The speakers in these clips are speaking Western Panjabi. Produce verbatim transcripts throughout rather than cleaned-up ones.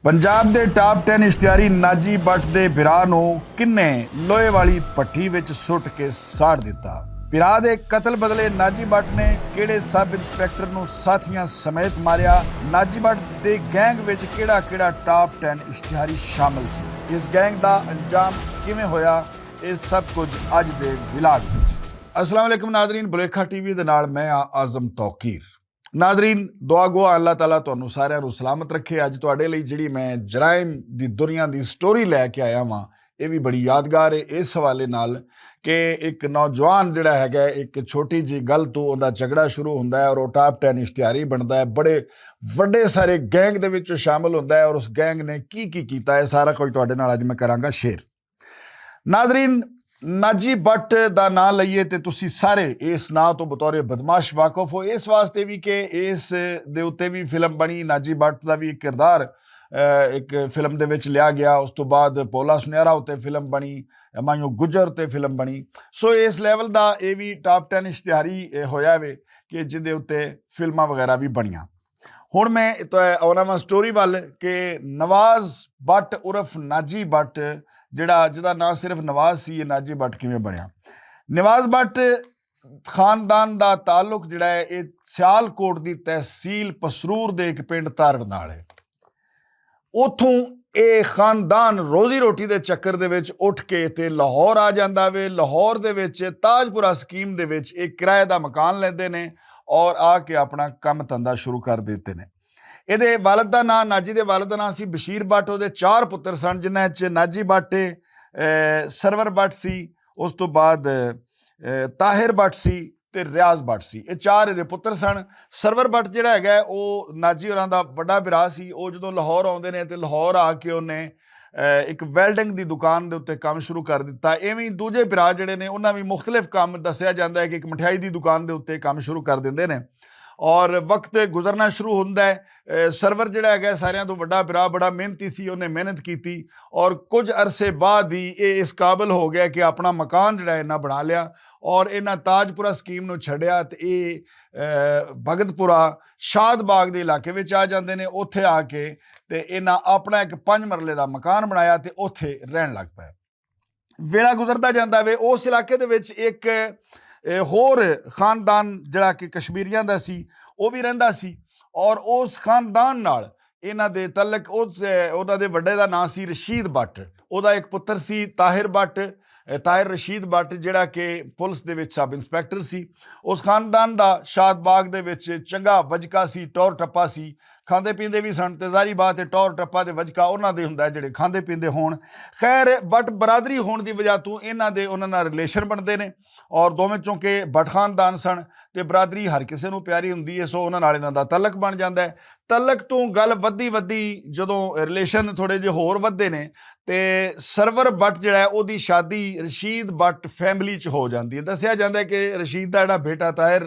پنجاب دے ٹاپ ٹین اشتہاری ناجی بٹ دے برا نوں کنے لوہے والی پٹھی وچ سٹ کے ساڑ دتا۔ برا دے قتل بدلے ناجی بٹ نے کیڑے سب انسپیکٹر نوں ساتھیاں سمیت ماریا؟ ناجی بٹ دے گینگ وچ کیڑا کیڑا ٹاپ ٹین اشتہاری شامل سی؟ اس گینگ دا انجام کیویں ہویا؟ یہ سب کچھ اج دے ولاگ وچ۔ السلام علیکم ناظرین، بلیکھا ٹی وی دے نال میں آ اعظم توقیر۔ ناظرین، دعا گو اللہ تعالیٰ تہانوں ساریاں نوں سلامت رکھے۔ اج تہاڈے لئی جڑی میں جرائم دی دنیا دی سٹوری لے کے آیا واں، یہ بھی بڑی یادگار ہے اس حوالے نال کہ ایک نوجوان جڑا ہے گا، ایک چھوٹی جی گل تو اوندا جھگڑا شروع ہوندا ہے اور وہ ٹاپ ٹین اشتہاری بندا ہے، بڑے وڈے سارے گینگ دے وچ شامل ہوندا ہے اور اس گینگ نے کی کی کیتا ہے، سارا کچھ تہاڈے نال اج میں کراں گا شیئر۔ ناظرین، ناجی بٹ دا ناں لئیے تے تسی سارے اس ناں تو بطور بدمعاش واقف ہو، اس واسطے بھی کہ اس دے اُتے بھی فلم بنی، ناجی بٹ دا بھی ایک کردار، اے، ایک فلم دے وچ لیا گیا۔ اس تو بعد پولا سنیرا اُتے فلم بنی، ہمایوں گجر اُتے فلم بنی۔ سو اس لیول دا اے بھی ٹاپ ٹین اشتہاری، اے، ہویا وے کہ جدے اُتے فلماں وغیرہ بھی بنیاں۔ ہن میں تو آنا واں سٹوری ول کہ نواز بٹ عرف ناجی بٹ، جڑا جدا ناں صرف نواز سی، یہ ناجی بٹ کیویں بنیا؟ نواز بٹ خاندان دا تعلق جڑا ہے، یہ سیال کوٹ دی تحصیل پسرور دے ایک پنڈ تارڑ نال ہے۔ اتھوں اے خاندان روزی روٹی دے چکر دے وچ اٹھ کے تے لاہور آ جاندا وے۔ لاہور دے وچ تاج پورا سکیم دے وچ اے کرائے دا مکان لیندے نے اور آ کے اپنا کم دھندا شروع کر دیتے نے۔ اے دے والد دا ناں، ناجی دے والد دا ناں سی بشیر بٹ۔ او دے چار پتر سن، جنہاں وچ ناجی بٹ، اے، سرور بٹ سی، اس تو بعد، اے، طاہر بٹ سی تے ریاض بٹ سی۔ اے چار اے دے پتر سن۔ سرور بٹ جڑا ہے گا، او ناجی ہوراں دا وڈا بھرا سی۔ او جدوں لاہور آوندے نے تے لاہور آ کے انہیں، اے، ایک ویلڈنگ دی دکان دے اُتے کم شروع کر دتا۔ ایویں دوجے بھرا جڑے نے، انہاں وی مختلف کم دسیا جاندا ہے کہ ایک مٹھائی دی دکان دے اُتے کم شروع کر دیندے نے۔ اور وقت گزرنا شروع ہوندا ہے۔ اے، سرور جڑا ہے گا، ساریاں تو وڈا بھرا، بڑا محنتی سی، انہیں محنت کیتی اور کچھ عرصے بعد ہی اے اس قابل ہو گیا کہ اپنا مکان جڑا ہے انہاں بنا لیا اور انہاں تاج پورا سکیم نوں چھڈیا تے اے، اے، بھگت پورا شاد باغ دے علاقے وچ آ جاندے نے۔ اوتھے آ کے تے انہاں اپنا ایک پنج مرلے دا مکان بنایا تے اوتھے رہن لگ پئے۔ ویلا گزردا جاندا وے، اس علاقے دے وچ ایک، اے، ہور خاندان جڑا کہ کشمیریاں دا سی، او وی رہندا سی اور اس خاندان نال انہاں دے تعلق، اس، اے، انہاں دے وڈے دا ناں سی رشید بٹ۔ او دا ایک پتر سی طاہر بٹ، اے، طاہر رشید بٹ، جڑا کہ پولیس دے وچ سب انسپیکٹر سی۔ اس خاندان دا شاد باغ دے وچ چنگا وجکا سی، ٹور ٹپا سی، کھاندے پیندے وی سن تے ظاہری بات ہے ٹور ٹپا دے وجکا انہاں دے ہوندا ہے جڑے کھاندے پیندے ہون۔ خیر، بٹ برادری ہون دی وجہ توں انہاں دے انہاں نال ریلیشن بندے نے اور دوویں چونکہ بٹ خاندان سن تے برادری ہر کسے نوں پیاری ہوندی ہے، سو انہاں نال انہاں دا تعلق بن جاندا ہے۔ تعلق توں گل ودی ودی جدوں ریلیشن تھوڑے جے ہور ودے نے تے سرور بٹ جڑا ہے، اوہدی شادی رشید بٹ فیملی چ ہو جاندی ہے۔ دسیا جاندا ہے کہ رشید دا جڑا بیٹا طاہر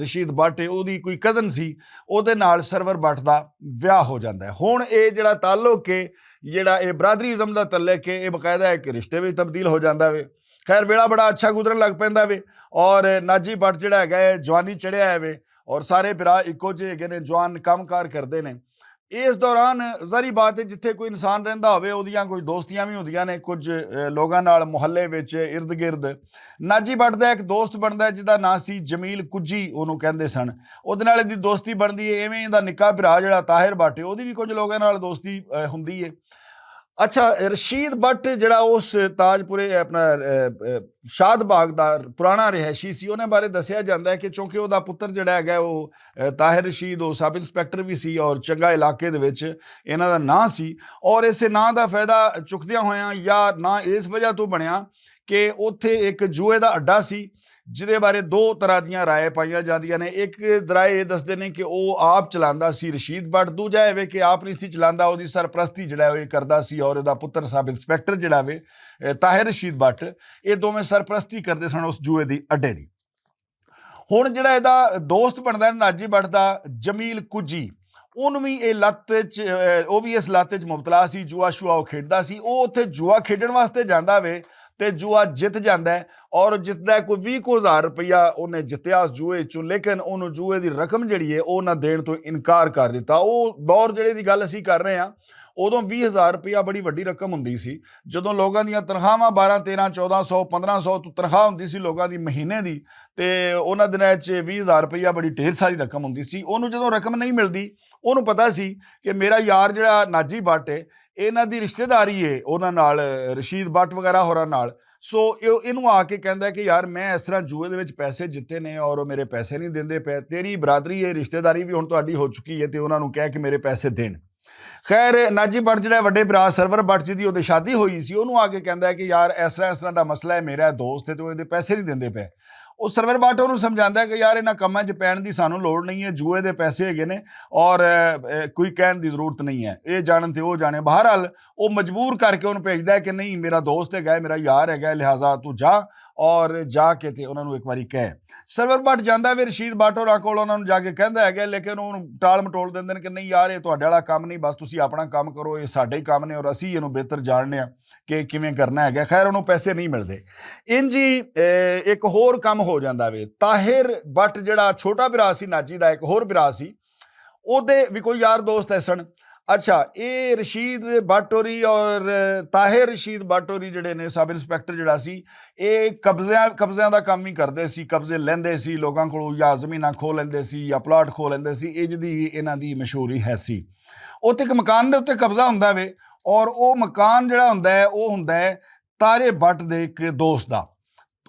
رشید بٹ ہے، اوہدی کوئی کزن سی، اوہدے نال سرور بٹ دا ویاہ ہو جاندا ہے۔ ہن اے جڑا تعلق ہے، جڑا اے برادری ازم دا تعلق ہے، اے باقاعدہ ہے کہ رشتے وچ تبدیل ہو جاندا وے۔ خیر، ویلا بڑا اچھا گزرن لگ پیندا وے اور ناجی بٹ جڑا ہے گا، اے جوانی چڑھیا ہے وے اور سارے بھرا اکو جے ہیگے نے، جوان کم کار کردے نے۔ اس دوران ظاہری بات ہے، جتھے کوئی انسان رہندا ہووے، اوہدیاں کوئی دوستیاں وی ہوندیاں نے، کچھ، اے، لوگاں نال محلے وچ، ارد گرد۔ ناجی بٹ دا ایک دوست بندا ہے، جس دا ناں سی جمیل کجی، اوہنوں کہندے سن۔ اوہدے نال ایہدی دوستی بندی ہے۔ ایویں ایہدا نکا بھرا جڑا طاہر بٹ ہے، اوہدی وی کچھ لوگاں نال دوستی، اے، ہوندی ہے۔ اچھا، رشید بٹ جڑا اس تاج پورے اپنا، اے، اے، شاد باغ دا پرانا رہائشی سی، انہیں بارے دسیا جاندا ہے کہ چونکہ اوہدا پتر جڑا ہے گا، او، اے، طاہر رشید، او سب انسپیکٹر وی سی اور چنگا علاقے دے وچ انہاں دا ناں سی اور اسے ناں دا فائدہ چکدیاں ہویاں یا ناں اس وجہ تو بنیا کہ اوتھے ایک جوئے دا اڈا سی، جدے بارے دو طرح دیاں رائے پائیاں جاندیاں نے۔ ایک ذرائع اے دسدے نے کہ او آپ چلاندا سی رشید بٹ، دوجا اے وے کہ آپ نہیں سی چلاندا، اوہدی سرپرستی جڑا ہے او اے کردا سی اور اوہدا پتر سب انسپیکٹر جڑا وے، اے، طاہر رشید بٹ، اے دوویں سرپرستی کردے سن اس جوئے دی اڈے دی۔ ہن جڑا ایہدا دوست بندا ہے ناجی بٹ دا، جمیل کجی، اون وی اے لت چ، اے، او وی اس لت چ مبتلا سی، جوا شوا او کھیڈدا سی۔ او اوتھے جوا کھیڈن واسطے جاندا وے تے جوا جت جاندا ہے اور جتدا ہے کوئی ویہہ کو ہزار روپیہ اونے جتیا اس جوئے چوں، لیکن اونوں جوئے دی رقم جڑی ہے او نہ دین تو انکار کر دتا۔ او دور جڑے دی گل اسی کر رہے ہاں، ادوں ویہہ ہزار روپیہ بڑی وڈی رقم ہوندی سی۔ جدوں لوگاں دیاں تنخواہاں بارہ تیرہ چودہ سو پندرہ سو توں تنخواہ ہوندی سی لوگاں دی مہینے دی، تے انہاں دناں وچ ویہہ ہزار روپیہ بڑی ڈھیر ساری رقم ہوندی سی۔ اونوں جدوں رقم نہیں ملدی، اونوں پتہ سی کہ میرا یار جڑا ناجی بٹ ہے، انہاں دی رشتہ داری ہے انہاں نال، رشید بٹ وغیرہ ہوراں نال۔ سو ایہو انہوں آ کے کہندا ہے کہ یار، میں اس طرح جوئے دے وچ پیسے جتے نے اور او میرے پیسے نہیں دیندے پے۔ تیری برادری ہے، رشتہ داری بھی ہن تہاڈی ہو چکی ہے، تے انہاں نوں کہہ کہ میرے پیسے دین۔ خیر، ناجی بٹ جڑا وڈے بھرا سرور بٹ جی دی اوہدے شادی ہوئی سی، انہوں آ کے کہندا ہے کہ یار، اس طرح اس طرح دا مسئلہ ہے، میرا دوست ہے تے اوہدے پیسے نہیں دیندے پے۔ او سرور بٹ انہوں سمجھاندا ہے کہ یار، انہاں کماں 'چ پین دی سانوں لوڑ نہیں ہے، جوئے دے پیسے ہیگے نے، اور کوئی کہن دی ضرورت نہیں ہے، اے جانن تے او جانے۔ بہرحال، او مجبور کر کے انہوں بھیجدا ہے کہ نہیں، میرا دوست ہیگا ہے، میرا یار ہیگا ہے، لہذا تو جا اور جا کے تے انہاں نوں ایک واری کہہ۔ سرور بٹ جاندا ہے رشید بٹ ہوراں کول، انہاں نوں جا کے کہندا ہے کہ، لیکن او ٹال مٹول دیندے نے کہ نہیں یار، اے تہاڈے والا کم نہیں، بس تسی اپنا کم کرو، اے ساڈے ہی کم نے اور اسی اینوں بہتر جاننے آں کہ کیویں کرنا ہے۔ خیر، انہوں پیسے نہیں ملدے۔ انج ہی ایک ہور کم ہو جاندا وے۔ طاہر بٹ جڑا چھوٹا بھرا سی ناجی دا، ایک ہور بھرا سی، اوہدے وی کوئی یار دوست ایسن۔ اچھا، اے رشید بٹ ہوری اور طاہر رشید بٹ ہوری جڑے نے، سب انسپکٹر جڑا سی، اے قبضیاں قبضیاں دا کم وی کردے سی، قبضے لیندے سی لوگاں کولوں، یا زمیناں کھو لیندے سی یا پلاٹ کھو لیندے سی۔ اے جدی وی انہاں دی مشہوری ہے سی۔ اوتے ایک مکان دے اُتے قبضہ ہوندا وے، اور او مکان جڑا ہوندا ہے، او ہوندا ہے طارے بٹ دے ایک دوست دا۔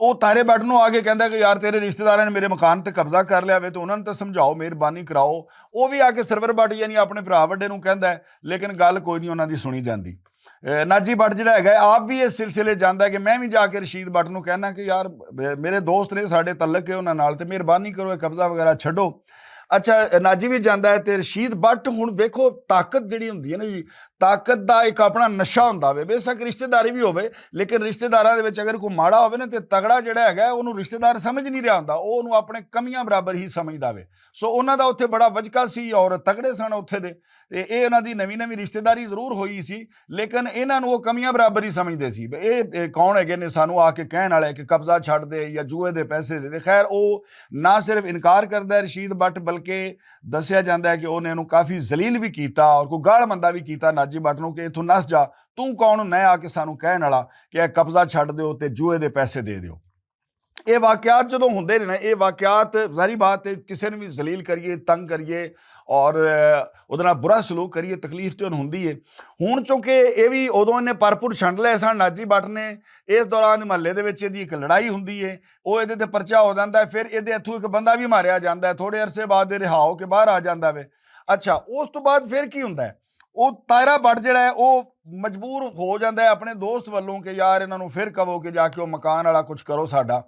او طارے بٹ نوں آ کے کہندا کہ یار، تیرے رشتہ داراں نے میرے مکان تے قبضہ کر لیا وے، تے انہاں نوں تے سمجھاؤ، مہربانی کراؤ۔ او وی آ کے سرور بٹ یعنی اپنے بھرا وڈے نوں کہندا ہے، لیکن گل کوئی نہیں انہاں دی سنی جاندی۔ ناجی بٹ جڑا ہے آپ وی اس سلسلے جاندا ہے کہ میں وی جا کے رشید بٹ نوں کہنا کہ یار، میرے دوست نے، ساڈے تعلق ہے انہاں نال، تے مہربانی کرو، اے قبضہ وغیرہ چھڈو۔ اچھا، ناجی وی جاندا ہے تے رشید بٹ، ہن ویکھو، طاقت جڑی ہوندی ہے نا جی، طاقت دا ایک اپنا نشہ ہوندا وے۔ بے شک رشتہ داری وی ہووے، لیکن رشتہ داراں دے وچ اگر کوئی ماڑا ہووے نا، تے تگڑا جڑا ہے، اونوں رشتہ دار سمجھ نہیں رہا ہوندا، او اونوں اپنے کمیاں برابر ہی سمجھدا وے۔ سو انہاں دا اوتھے بڑا وجکا سی اور تگڑے سن اوتھے دے۔ تے اے انہاں دی نویں نویں رشتہ داری ضرور ہوئی سی، لیکن انہاں نوں او کمیاں برابر ہی سمجھدے سی۔ اے کون ہے کہ نے سانوں آ کے کہن والا ہے کہ قبضہ چھڈ دے یا جوئے دے پیسے دے دے؟ خیر، او نہ صرف انکار کردا ہے رشید بٹ، بلکہ دسیا جاندا ہے کہ انہاں نوں کافی ذلیل وی کیتا اور کوئی گال مندا وی کیتا ناجی بٹ نوں کہ اتھوں نس جا، توں کون نہ آ کے سانوں کہن والا کہ اے قبضہ چھڈ دیو تے جوئے دے پیسے دے دیو۔ اے واقعات جدوں ہوندے نے نا، اے واقعات ظاہری بات ہے، کسے نوں وی ذلیل کریے، تنگ کریے اور اودے نال برا سلوک کریے، تکلیف تے ہوندی ہے۔ ہن چونکہ اے وی اودوں انہیں پرپور چھنڈ لے سن ناجی بٹ نے، اس دوران محلے دے وچ ایدی ایک لڑائی ہوندی ہے، او ایدے تے پرچہ ہو جاندا ہے، پھر ایدے ہتھوں ایک بندہ وی ماریا جاندا ہے، تھوڑے عرصے بعد اے رہا ہو کے باہر آ جاندا ہے۔ اچھا، اس تو بعد پھر کی ہوندا ہے؟ او تائرہ بٹ جڑا ہے، او مجبور ہو جاندا ہے اپنے دوست ولوں کہ یار، انہاں نوں پھر کہو کہ جا کے او مکان والا کچھ کرو ساڈا۔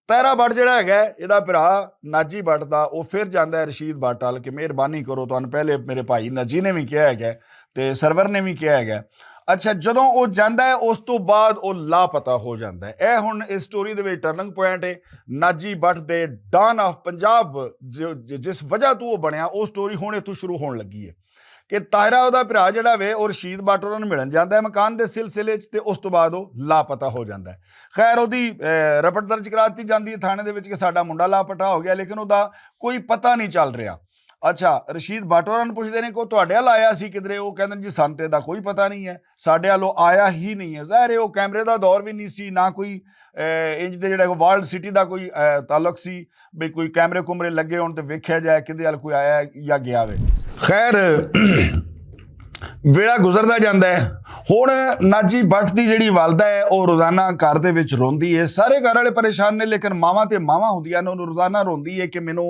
تائرہ بٹ جڑا ہے، ایدا بھرا ناجی بٹ دا، او پھر جاندا ہے رشید بٹ ال کہ مہربانی کرو، تہانوں پہلے میرے بھائی ناجی نے وی کہا ہے تے سرور نے وی کہا ہے۔ اچھا، جدوں او جاندا ہے، اس تو بعد او لاپتہ ہو جاندا ہے۔ اے ہن اس سٹوری دے وچ ٹرننگ پوائنٹ ہے۔ ناجی بٹ دے ڈان آف پنجاب، جس وجہ تو او بنیا، او سٹوری ہن اتھوں شروع ہون لگی ہے کہ طاہرہ اوہدا بھرا جڑا وے، او رشید بٹ اوراں نوں ملن جاندا ہے مکان دے سلسلے چ، تے اس توں بعد او لاپتہ ہو جاندا ہے۔ خیر، اوہدی رپٹ درج کرا دتی جاندی ہے تھانے دے وچ کہ ساڈا منڈا لاپتہ ہو گیا، لیکن اوہدا کوئی پتہ نہیں چل رہیا۔ اچھا، رشید بٹ اوراں نوں پوچھدے نے کہ او تہاڈے ال آیا سی کدھرے؟ او کہندے نے، جی، سانوں تے دا کوئی پتہ نہیں ہے، ساڈے ال او آیا ہی نہیں ہے۔ ظاہر ہے، او کیمرے دا دور وی نہیں سی، نہ کوئی انج دے جڑا ورلڈ سٹی دا کوئی تعلق سی، بھئی کوئی کیمرے کمرے لگے ہون تے ویکھیا جائے کدے ال کوئی آیا یا گیا وے۔ خیر، ویلا گزردا جاندا ہے۔ ہن ناجی بٹ دی جڑی والدہ ہے، او روزانہ گھر دے وچ روندی ہے۔ سارے گھر والے پریشان نے، لیکن ماواں تے ماواں ہوندیاں نے، او روزانہ روندی ہے کہ مینوں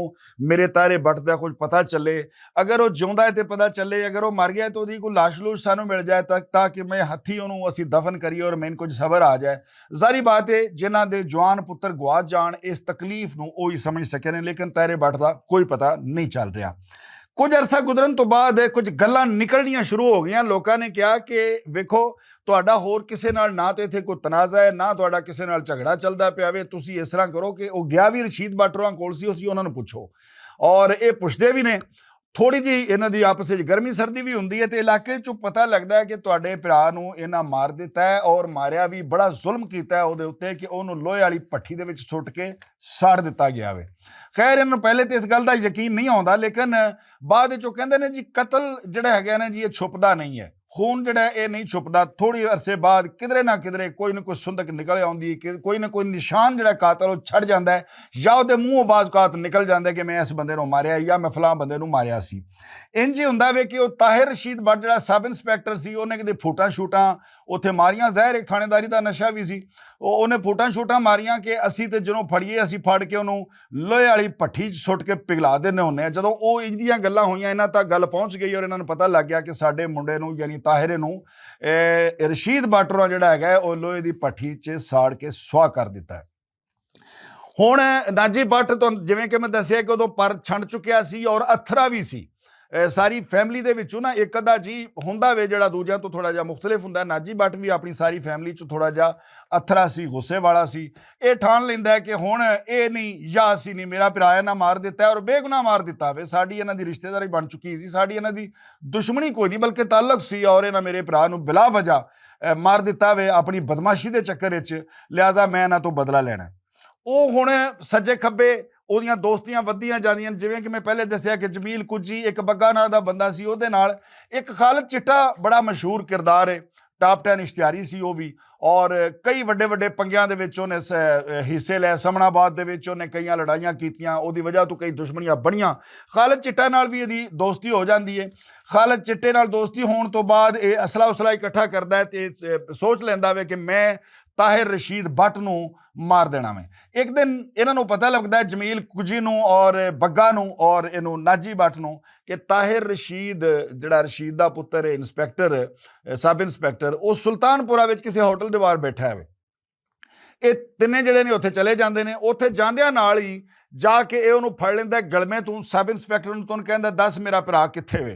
میرے طاہرے بٹ دا کچھ پتہ چلے۔ اگر او جیوندا ہے تے پتہ چلے، اگر او مر گیا ہے تے اوہدی کوئی لاش لوش سانوں مل جائے، تاکہ میں ہتھی اوہنوں اسی دفن کریے اور مینوں کچھ صبر آ جائے۔ ظاہری بات ہے، جنہاں دے جوان پتر گواچ جان، اس تکلیف نوں اوہی سمجھ سکے نے، لیکن طاہرے بٹ دا کوئی پتہ نہیں چل رہیا۔ کچھ عرصہ گزرن توں بعد کچھ گلاں نکلنیاں شروع ہو گئیاں۔ لوکاں نے کہا کہ ویکھو، تہاڈا ہور کسے نال نہ تے اتھے کوئی تنازعہ ہے، نہ تہاڈا کسے نال جھگڑا چلدا پیا وے، تسی اس طرح کرو کہ او گیا وی رشید بٹ اوراں کول سی، اسی انہاں نوں پوچھو۔ اور اے پوچھدے وی نے۔ تھوڑی جی انہاں دی آپس وچ گرمی سردی وی ہوندی ہے تے علاقے چوں پتہ لگدا ہے کہ تہاڈے بھرا نوں انہاں مار دتا ہے اور ماریا وی، بڑا ظلم کیتا ہے اوہدے اُتے کہ اوہنوں لوہے والی پٹھی دے وچ سٹ کے ساڑ دتا گیا وے۔ خیر، انہاں نوں پہلے تے اس گل دا یقین نہیں ہوندا، لیکن بعد وچ او کہندے نے جی، قتل جڑا ہے نا جی، اے چھپدا نہیں ہے۔ خون جڑا ہے اے نہیں چھپدا، تھوڑی عرصے بعد کدرے نہ کدرے کوئی نہ کوئی سندک نکل آوندی ہے، کوئی نہ کوئی نشان جڑا قاتل او چھڈ جاندا ہے، یا اوہدے منہوں بعض اوقات نکل جاندا ہے کہ میں اس بندے نوں ماریا یا میں فلاں بندے نوں ماریا سی۔ انجی ہوندا وے کہ او طاہر رشید بٹ جڑا سب انسپیکٹر سی، اوہنے کدے فوٹاں شوٹاں اوتھے ماریاں، ظاہر ایک تھانے داری دا نشہ وی سی۔ اوہنے فوٹاں شوٹاں ماریاں کہ اسی تے جنوں پھڑیے اسی پھڑ کے اوہنوں لوہے آلی پٹھی چ سٹ کے پگلا دینے ہونے آں۔ جدوں او انج دیاں گلاں ہوئیاں، انہاں تک گل پہنچ گئی اور انہاں نوں پتہ لگ گیا کہ ساڈے منڈے نوں یعنی طاہرے نوں رشید بٹ نوں جڑا ہے او لوہے دی پٹھی چ ساڑ کے سوا کر دیتا ہے۔ ہن ناجی بٹ توں جویں کہ میں دسیا کہ ادوں پر چھنڈ چکیا سی اور اتھرا وی سی۔ ساری فیملی دے وچوں نا ایک ادا جی ہوندا وے جڑا دوجیاں توں تھوڑا جا مختلف ہوندا ہے۔ ناجی بٹ وی اپنی ساری فیملی چ تھوڑا جا اتھرا سی، غصے والا سی۔ ایہہ ٹھان لیندا ہے کہ ہن ایہہ نہیں یا اسی نہیں، میرا پرایا نہ مار دیتا ہے اور بے گناہ مار دیتا وے۔ ساڈی انہاں دی رشتے داری بن چکی سی، ساڈی انہاں دی دشمنی کوئی نہیں بلکہ تعلق سی اور انہاں میرے پراہ نوں بلا وجہ مار دیتا وے اپنی بدمعاشی دے چکر وچ، لہذا میں انہاں توں بدلا لینا ہے۔ او ہن سجے کھبے اوہدیاں دوستیاں ودھدیاں جاندیاں، جویں کہ میں پہلے دسیا کہ جمیل کجی ایک بگا ناں دا بندہ سی، اوہدے نال ایک خالد چٹا بڑا مشہور کردار ہے، ٹاپ ٹین اشتہاری سی او وی، اور کئی وڈے وڈے پنگیاں دے وچ اوہنے حصے لے، سمن آباد دے وچ اوہنے کئیاں لڑائیاں کیتیاں، اوہدی وجہ توں کئی دشمنیاں بنیاں۔ خالد چٹا نال وی ایہدی دوستی ہو جاندی ہے۔ خالد چٹے نال دوستی ہون توں بعد ایہہ اسلحہ اسلحہ اکٹھا کردا ہے تے سوچ لیندا وے کہ میں طاہر رشید بٹ نوں مار دینا وے۔ ایک دن انہاں نوں پتہ لگدا ہے جمیل کجی نوں اور بگا نوں اور انہوں ناجی بٹ نوں کہ طاہر رشید جڑا رشید دا پتر ہے انسپیکٹر، سب انسپیکٹر، او سلطان پورا وچ کسے ہوٹل دے باہر بیٹھا ہے۔ ایہہ تینے جڑے نے اتھے چلے جاندے نے، اتھے جاندیاں نال ہی جا کے ایہہ انہوں پھڑ لیندا ہے گلمے توں، سب انسپیکٹر نوں توں کہندا ہے دس میرا پرا کتھے وے؟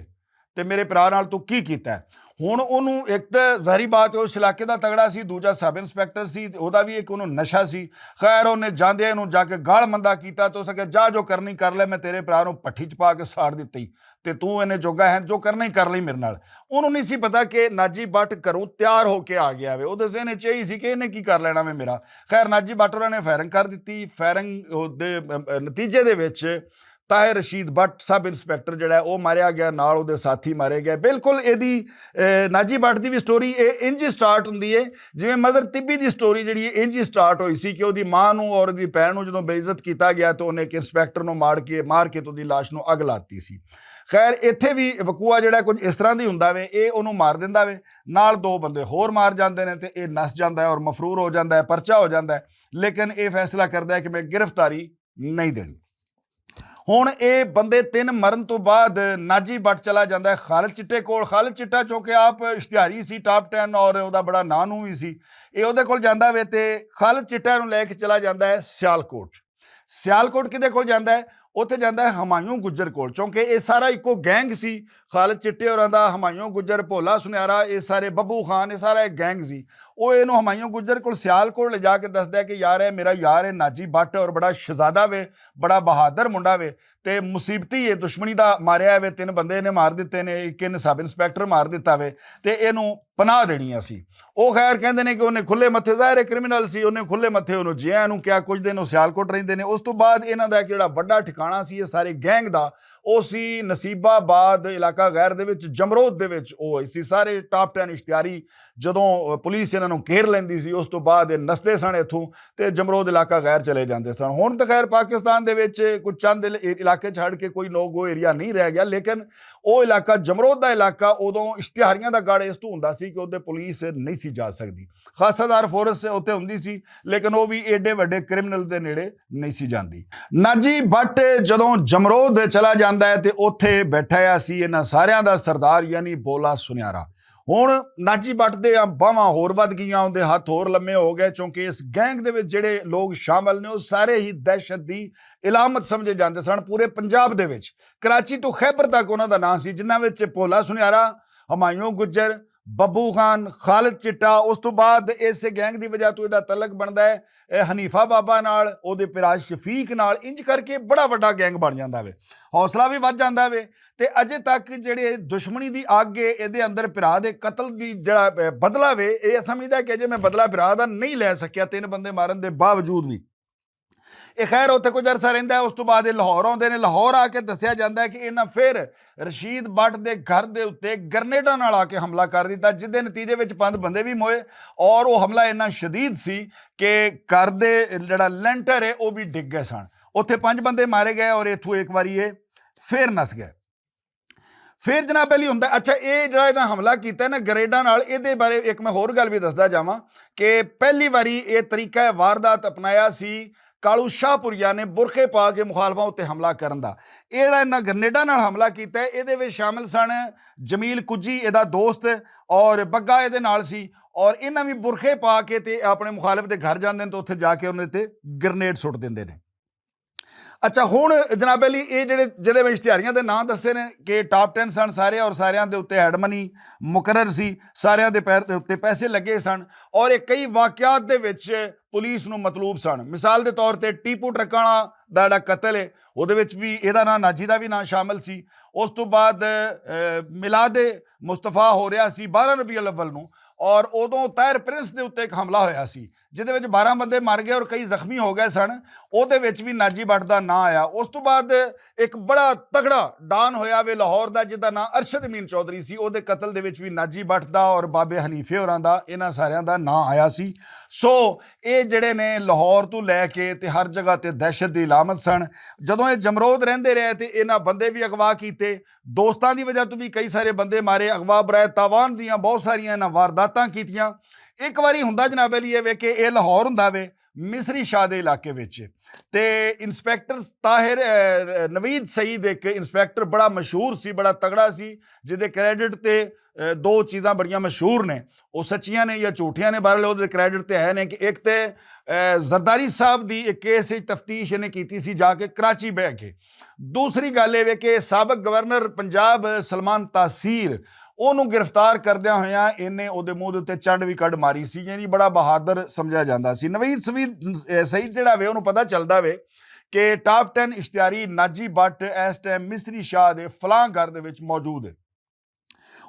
تے میرے پرا نال توں کی کیتا ہے؟ ہن انہوں ایک تے ظاہری بات ہے اس علاقے دا تگڑا سی، دوجا سب انسپیکٹر سی، اوہدا وی ایک انہوں نشہ سی۔ خیر انہوں جاندے انہوں جا کے گال مندا کیتا تے اس آکھیا جا جو کرنی کر لے، میں تیرے پرا نوں پٹھی چ پا کے ساڑ دتی، تے توں انہیں جوگا ہے جو کرنی کر لئی میرے نال۔ انہوں نہیں سی پتا کہ ناجی بٹ گھروں تیار ہو کے آ گیا وے، اوہدے ذہن چ ایہی سی کہ انہیں کی کر لینا وے میرا۔ خیر ناجی بٹ انہوں نے فائرنگ کر دتی، فائرنگ دے نتیجے دے وچ طاہر رشید بٹ سب انسپیکٹر جڑا ہے او ماریا گیا، نال اوہدے ساتھی مارے گئے۔ بالکل ایہدی ناجی بٹ دی وی سٹوری ایہہ انج ہی سٹارٹ ہوندی ہے، جیویں مظہر طبی دی سٹوری جڑی ہے انج ہی سٹارٹ ہوئی سی کہ اوہدی ماں نوں اور اوہدی پہن نوں جدوں بے عزت کیتا گیا تے انہیں ایک انسپیکٹر نوں مار کے مار کے تے اوہدی لاش نوں اگ لاتی سی۔ خیر ایتھے وی وقوعہ جڑا کچھ اس طرح دی ہوندا وے، ایہہ انہوں مار دیندا وے، نال دو بندے ہور مار جاندے نے تے ایہہ نس جاندا ہے اور مفرور ہو جاندا ہے، پرچا ہو جاندا ہے۔ لیکن ایہہ فیصلہ کردا ہے کہ میں گرفتاری نہیں دینی۔ ہن ایہہ بندے تن مرن توں بعد ناجی بٹ چلا جاندا ہے خالد چٹے کول۔ خالد چٹا چونکہ آپ اشتہاری سی ٹاپ ٹین اور اوہدا بڑا ناں نوں وی سی، ایہہ اوہدے کول جاندا وے تے خالد چٹا نوں لے کے چلا جاندا ہے سیالکوٹ۔ سیالکوٹ کدے کول جاندا ہے؟ اتھے جاندا ہے ہمایوں گجر کول، چونکہ ایہہ سارا اکو گینگ سی۔ خالد چٹے اور آندا ہمایوں گجر، بھولا سنیارا، ایہہ سارے ببو خان، ایہہ سارا ایک گینگ سی۔ او اینوں ہمایوں گجر کول سیالکوٹ لے جا کے دسدا ہے کہ یار اے میرا یار اے ناجی بٹ اور بڑا شہزادہ وے، بڑا بہادر منڈا وے، تے مصیبتی اے دشمنی دا ماریا وے، تن بندے نے مار دتے نے، اک ان سب انسپیکٹر مار دتا وے، تے اینوں پناہ دینی اسی۔ او خیر کہندے نے کہ انہیں کھلے متھے، ظاہر اے کرمنل سی، انہیں کھلے متھے انوں جیاں نوں کیا کچھ دن او سیالکوٹ رہندے نے۔ اس توں بعد انہاں دا اک جڑا وڈا ٹھکانہ سی اے سارے گینگ دا، او سی نصیب آباد علاقہ غیر دے وچ، جمرود دے وچ او اسی سارے ٹاپ ٹین اشتہاری۔ جدوں پولیس انہاں نوں گھیر لیندی سی اس توں بعد اے نسدے سن اتھوں، تے جمرود علاقہ غیر چلے جاندے سن۔ ہن تے خیر پاکستان دے وچ کچھ چند علاقے چھڈ کے کوئی نو گو ایریا نہیں رہ گیا، لیکن او علاقہ جمرود دا علاقہ ادوں اشتہاریاں دا گڑھ اس توں ہوندا سی کہ ادے پولیس نہیں سی جا سکدی۔ خاصہ دار فورس اتھے ہوندی سی، لیکن او وی ایڈے وڈے کرمنل دے نیڑے نہیں سی جاندی۔ ناجی بٹ جدوں جمرود چلا جاندا ہے تے اتھے بیٹھا ہوا سی انہاں ساریاں دا سردار یعنی بولا سنیارا۔ ہن ناجی بٹ دے باہواں ہور ودھ گئیاں، اوندے ہتھ ہور لمے ہو گئے، چونکہ اس گینگ دے وچ جڑے لوگ شامل نے او سارے ہی دہشت دی علامت سمجھے جاندے سن پورے پنجاب دے وچ۔ کراچی توں خیبر تک انہاں دا ناں سی، جنہاں وچ بھولا سنیارا، ہمایوں گجر، ببو خان، خالد چٹا۔ اس توں بعد اس گینگ دی وجہ توں ایہدا تعلق بندا ہے حنیفہ بابا نال، اوہدے پراج شفیق نال، انج کر کے بڑا وڈا گینگ بن جاندا وے، حوصلہ وی ودھ جاندا وے۔ تے اجے تک جڑے دشمنی دی اگ اے ایہدے اندر پرا دے قتل دی جڑا بدلہ وے، ایہہ سمجھدا ہے کہ اجے میں بدلہ پرا دا نہیں لے سکیا تین بندے مارن دے باوجود وی۔ یہ خیر اتھے کچھ عرصہ رہندا ہے، اس تو بعد یہ لاہور آتے ہیں۔ لاہور آ کے دسیا جاتا ہے کہ انہاں پھر رشید بٹ دے گھر دے اتھے گرنیڈاں نال آ کے حملہ کر دتا، جس دے نتیجے وچ پند بندے بھی موئے۔ اور وہ حملہ انہاں شدید سی کہ گھر دے جڑا لینٹر ہے وہ بھی ڈگ گئے سن۔ اتھے پنج بندے مارے گئے اور اتھوں ایک واری یہ پھر نس گئے۔ پھر جناب علی ہوندا ہے، اچھا، اے جڑا انہاں حملہ کیتا ہے نا گریڈاں نال، ایدے بارے ایک میں ہور گل وی دسدا جاواں کہ پہلی واری اے طریقہ واردات اپنایا سی کالو شاہ پوریا نے برقعے پا کے مخالفاں اُتے حملہ کرن دا۔ اے جڑا انہاں گرنیڈاں نال حملہ کیتا ہے، ایدے وچ شامل سن جمیل کجی، ایدا دوست، اور بگا ایدے نال سی، اور انہاں وی برقعے پا کے تے اپنے مخالف دے گھر جاندے نے تے اُتھے جا کے انہاں تے گرنیڈ سٹ دیندے نے۔ اچھا، ہن جناب علی، اے جڑے جڑے میں اشتہاریاں دے ناں دسے نے کہ ٹاپ ٹین سن سارے، اور ساریاں دے اُتے ہیڈ منی مقرر سی، ساریاں دے پیر دے اُتے پیسے لگے سن، اور اے کئی واقعات دے وچ پولیس نوں مطلوب سن۔ مثال دے طور تے ٹیپو ٹرکاں دا جڑا قتل ہے، اودے وچ وی ایدا ناں، ناجی دا وی ناں شامل سی۔ اس تو بعد، اے، میلاد مصطفیٰ ہو رہیا سی بارہ ربیع الاول نوں، اور اودوں طاہر پرنس دے اُتے ایک حملہ ہویا سی، جس دے وچ بارہ بندے مر گئے اور کئی زخمی ہو گئے سن۔ اودے وچ وی ناجی بٹ دا ناں آیا۔ اس تو بعد ایک بڑا تگڑا ڈان ہویا وے لاہور دا، جس دا ناں ارشد امین چوہدری سی۔ اودے قتل دے وچ وی ناجی بٹ دا اور بابے حنیفے ہوراں دا، انہاں ساریاں دا ناں آیا سی۔ سو، اے جڑے نے لاہور تو لے کے تے ہر جگہ تے دہشت دی علامت سن۔ جدوں اے جمرود رہندے رہے تے انہاں بندے وی اغوا کیتے، دوستاں دی وجہ تو وی کئی سارے بندے مارے، اغوا برائے تاوان دیاں بہت ساریاں انہاں وارداتاں کیتیاں۔ ایک واری ہوندا جناب علی اے وے کہ اے لاہور ہوندا وے، مصری شاہ دے علاقے وچ، تے انسپیکٹر طاہر، اے، نوید سعید ایک انسپیکٹر بڑا مشہور سی، بڑا تگڑا سی، جس دے کریڈٹ تے، اے، دو چیزاں بڑیاں مشہور نے، وہ سچیاں نے یا جھوٹیاں نے، بہرحال وہ کریڈٹ تے ہے نے کہ ایک تے، اے، زرداری صاحب دی ایک کیس وچ تفتیش انہیں کیتی سی جا کے کراچی بہ کے۔ دوسری گل اے وے کہ سابق گورنر پنجاب سلمان تاثیر، اونوں گرفتار کردیاں ہویاں انہیں اودے منہ دے اُتے چنڈ وی کڈ ماری سی، یعنی بڑا بہادر سمجھیا جاندا سی۔ نوید سوید، اے، سعید جڑا وے، اونوں پتہ چلدا وے کہ ٹاپ ٹین اشتہاری ناجی بٹ اس ٹائم مصری شاہ دے فلاں گھر دے وچ موجود ہے۔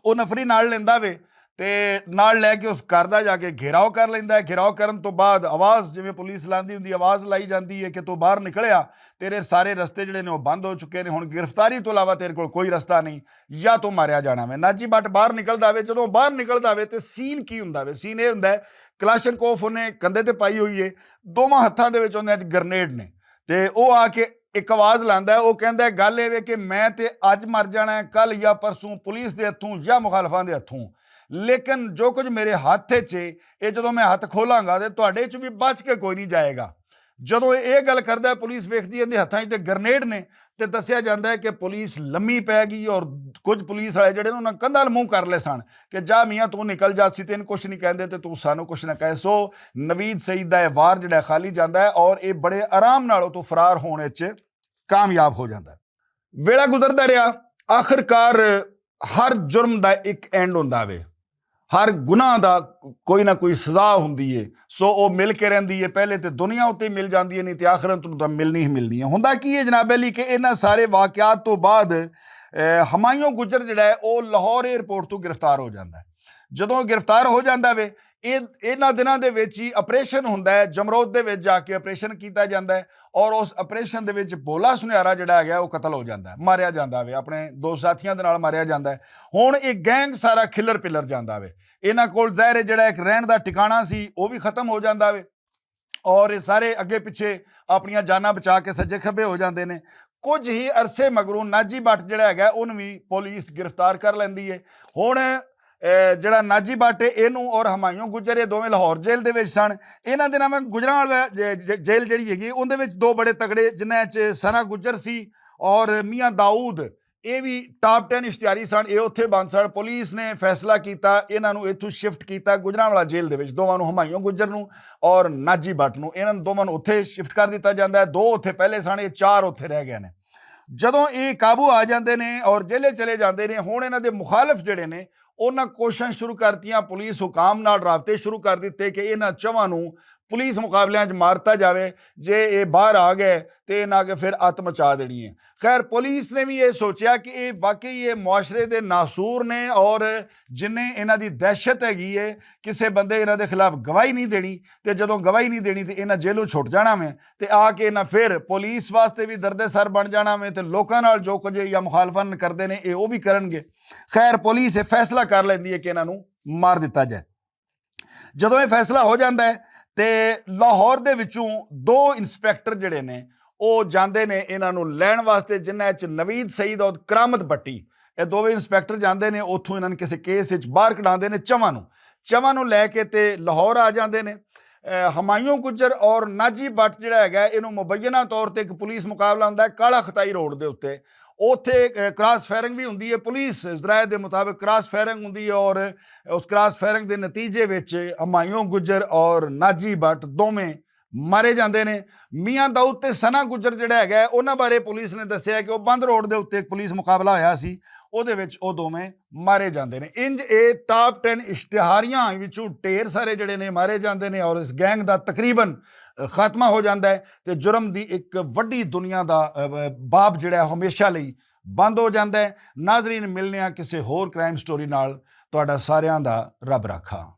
او نفری نال لیندا وے تے نال لے کے اس گھر دا جا کے گھیراؤ کر لیندا ہے۔ گھیراؤ کرن تو بعد آواز، جویں پولیس لاندی ہوندی، آواز لائی جاندی ہے کہ تو باہر نکلیا، تیرے سارے رستے جڑے نے وہ بند ہو چکے نے، ہن گرفتاری تو علاوہ تیرے کول کوئی رستہ نہیں، یا تو ماریا جانا وے۔ ناجی بٹ باہر نکلدا وے، جدوں باہر نکلدا وے تے سین کی ہوندا وے؟ سین اے ہوندا ہے، کلاشن کوف اونے کندھے تے پائی ہوئی ہے، دوواں ہتھاں دے وچ اوندے اچ گرنیڈ نے، تے او آ کے اک آواز لاندا ہے، او کہندا ہے، "گل اے وے کہ میں تے اج مر جانا ہے، کل یا پرسوں پولیس دے ہتھوں یا مخالفاں دے ہتھوں، لیکن جو کچھ میرے ہتھ اچ ہے، اے جدوں میں ہتھ کھولاں گا تے تہاڈے چ وی بچ کے کوئی نہیں جائے گا۔" جدوں اے گل کردا ہے، پولیس ویکھدی ہے، ایندے ہتھاں اچ تے گرنیڈ نے، تے دسیا جاندا ہے کہ پولیس لمی پے گئی اور کچھ پولیس والے جڑے نے، انہاں کندھاں نال منہ کر لے سن کہ، "جا میاں، توں نکل جا، سی تینوں کچھ نہیں کہندے تے توں سانوں کچھ نہ کہے۔" سو نوید سعید دا اے وار جڑا ہے خالی جاندا ہے اور اے بڑے آرام نال اتوں فرار ہون وچ کامیاب ہو جاندا ہے۔ ویلا گزردا رہیا، آخر کار ہر جرم دا ایک اینڈ ہوندا وے، ہر گناہ دا کوئی نہ کوئی سزا ہوندی ہے۔ سو او مل کے رہندی ہے، پہلے تے دنیا اُتے مل جاندی ہے، نہیں تے آخرت نوں تاں ملنی ہی ملنی ہے۔ ہوندا کی ہے جناب علی کہ انہاں سارے واقعات تو بعد، اے، ہمایوں گجر جڑا ہے او لاہور ایئرپورٹ تو گرفتار ہو جاندا ہے۔ جدوں گرفتار ہو جاندا وے، اے، انہاں دناں دے وچ ہی آپریشن ہوندا ہے، جمرود دے وچ جا کے آپریشن کیتا جاندا ہے، اور اس آپریشن دے وچ بھولا سنیارا جڑا ہے او قتل ہو جاندا ہے، ماریا جاندا ہے اپنے دو ساتھیاں دے نال ماریا جاندا ہے۔ ہن اے گینگ سارا کھلر پلر جاندا ہے، انہاں کول ظاہر ہے جڑا ایک رہن دا ٹھکانہ سی او وی ختم ہو جاندا ہے۔ اور اے سارے اگے پچھے اپنیاں جاناں بچا کے سجے کھبے ہو جاندے نے۔ کچھ ہی عرصے مگروں ناجی بٹ جڑا ہے اونوں وی پولیس گرفتار کر لیندی ہے۔ ہن، اے، جڑا ناجی بٹ ہے اینوں اور ہمایوں گجر، اے دوویں لاہور جیل دے وچ سن۔ انہاں دے نال گجرانوالہ جے-، جے-، جیل جڑی ہے اون دے وچ دو بڑے تگڑے، جنہاں وچ ثنا گجر سی اور میاں داؤد، اے وی ٹاپ ٹین اشتہاری سن، اے اتھے بند سن۔ پولیس نے فیصلہ کیتا، انہاں نوں اتھوں شفٹ کیتا گجرانوالہ جیل دے وچ، دوواں نوں، ہمایوں گجر نوں اور ناجی بٹ نوں، انہاں دوواں نوں اتھے شفٹ کر دتا جاندا ہے۔ دو اتھے پہلے سن، اے چار اتھے رہ گئے نے۔ جدوں اے قابو آ جاندے نے اور جیلے چلے جاندے نے، ہن انہاں دے مخالف جڑے نے انہاں کوششاں شروع کر دتیاں، پولیس حکام نال رابطے شروع کر دتے کہ انہاں چواں نوں پولیس مقابلیاں 'چ مارتا جاوے۔ جے اے باہر آ گئے تے انہاں اگے فیر اتم مچا دینی ہے۔ خیر، پولیس نے وی ایہہ سوچیا کہ ایہہ واقعی ایہہ معاشرے دے ناسور نے اور جنہیں انہاں دی دہشت ہے گی ہے، کسے بندے انہاں دے خلاف گواہی نہیں دینی۔ تے جدوں گواہی نہیں دینی تے انہاں جیلوں چھٹ جانا میں، تے آ کے انہاں فیر پولیس واسطے وی درد سر بن جانا میں تے لوکاں نال جو کجھ یا مخالفن کردے نے ایہہ او وی کرن گے۔ خیر، پولیس ایہہ فیصلہ کر لیندی ہے کہ انہاں نوں مار دتا جائے۔ جدوں ایہہ فیصلہ ہو جاندا ہے تے لاہور دے وچوں دو انسپکٹر جڑے نے او جاندے نے انہاں نوں لین واسطے، جنہاں وچ نوید سعید اور کرامت بٹی، ایہہ دوویں انسپکٹر جاندے نے اتھوں انہاں نوں کسے کیس وچ باہر کڈاندے نے۔ چواں نوں چواں نوں لے کے تے لاہور آ جاندے نے۔ ہمایوں گجر اور ناجی بٹ جڑا ہے انہوں مبینہ طور تے ایک پولیس مقابلہ ہوندا ہے کالا ختائی روڈ دے اتے۔ اوتھے کراس فائرنگ وی ہوندی ہے، پولیس ذرائع دے مطابق کراس فائرنگ ہوندی ہے اور اس کراس فائرنگ دے نتیجے وچ ہمایوں گجر اور ناجی بٹ دوویں مارے جاندے نے۔ میاں داؤد تے ثنا گجر جڑا ہے انہاں بارے پولیس نے دسیا کہ او بند روڈ دے اتے ایک پولیس مقابلہ ہویا سی، اوہدے وچ او دوویں مارے جاندے نے۔ انج اے ٹاپ ٹین اشتہاریاں وچوں ڈھیر سارے جڑے نے مارے جاندے نے اور اس گینگ دا تقریبا خاتمہ ہو جاندا ہے تے جرم دی ایک وڈی دنیا دا باب جڑا ہمیشہ لئی بند ہو جاندا ہے۔ ناظرین، ملنے آں کسے ہور کرائم سٹوری نال۔ تہاڈا ساریاں دا رب رکھا۔